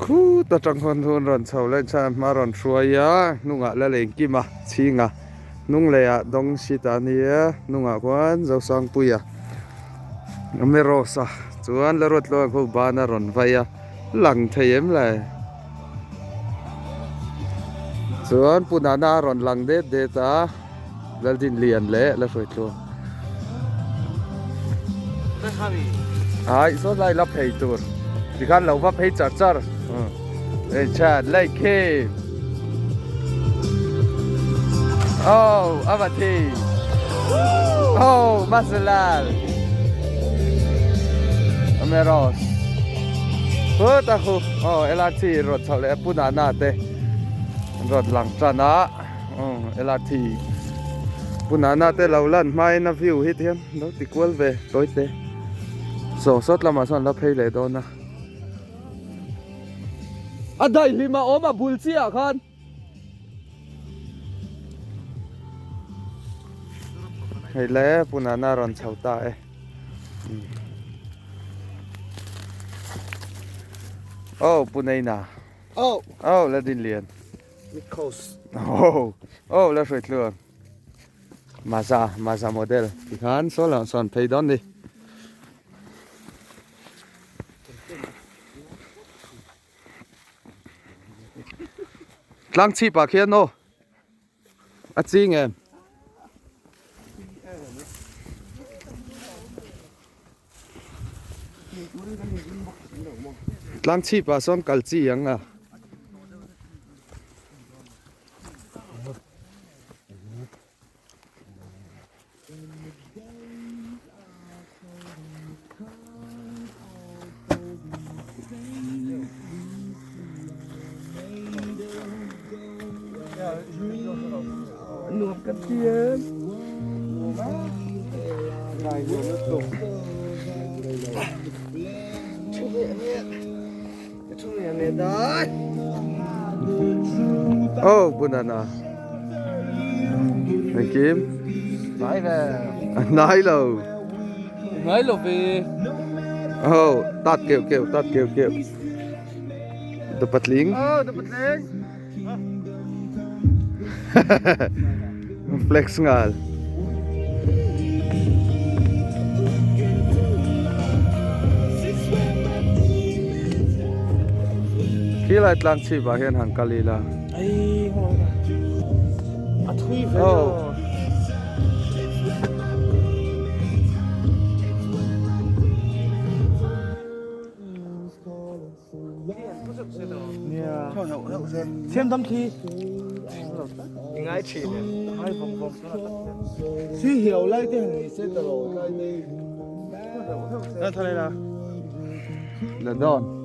Khut atang khawn hun rawn chho leh chuan hma rawn hruai a, hnungah la leng kim a, chhing a, hnung leh ah dawng si ta a nia, hnungah khuan Zosangpuia Meros a chuan la ruat tluang ho ban a rawn vai a, lang thei em le? Chuan Pu Nana a rawn lang det det a. Laldinlian leh la hruai tluang. Ai saw lai la phei tur. Tikhan lo va phei char char. Ei chan lei khi. Oh, avathi. Oh, masalal. Ameros. Huta hu. Oh, LRT rot chho leh puna na te. Rot lang tan a. LRT Punana te lo lan hmain a view hi tihian lo ti kual ve tawi te saw sawt lamah sawn la phei leh dawn a. A daihlim a awm a bul chiah khan. Hei le Punana rawn chho ta e. Oh Puneina. Oh. Oh la din lian. Nikos. Oh, oh la hruai tluang. Maza, Maza model. Tikhan saw lah sawn phei dawn ni. Tlang chhip ah khian aw. A ching em? Tlang chhip ah sawn kal chi ang a. Nuam ka ti em. Oh, banana. Này kiếm. Nai ve. Nai lo. Nai lo ve. Oh, tát kêu kêu, tát kêu kêu. The patling. Oh, the patling. Flex ngal. Khi lai tlang chhip ah hian han kal ila. Ai, a thui ve. Oh. Thiam dam khi. Ngai thin em. Ngai vòng vòng Si hiểu lai te ni se ta lo lai te. La don.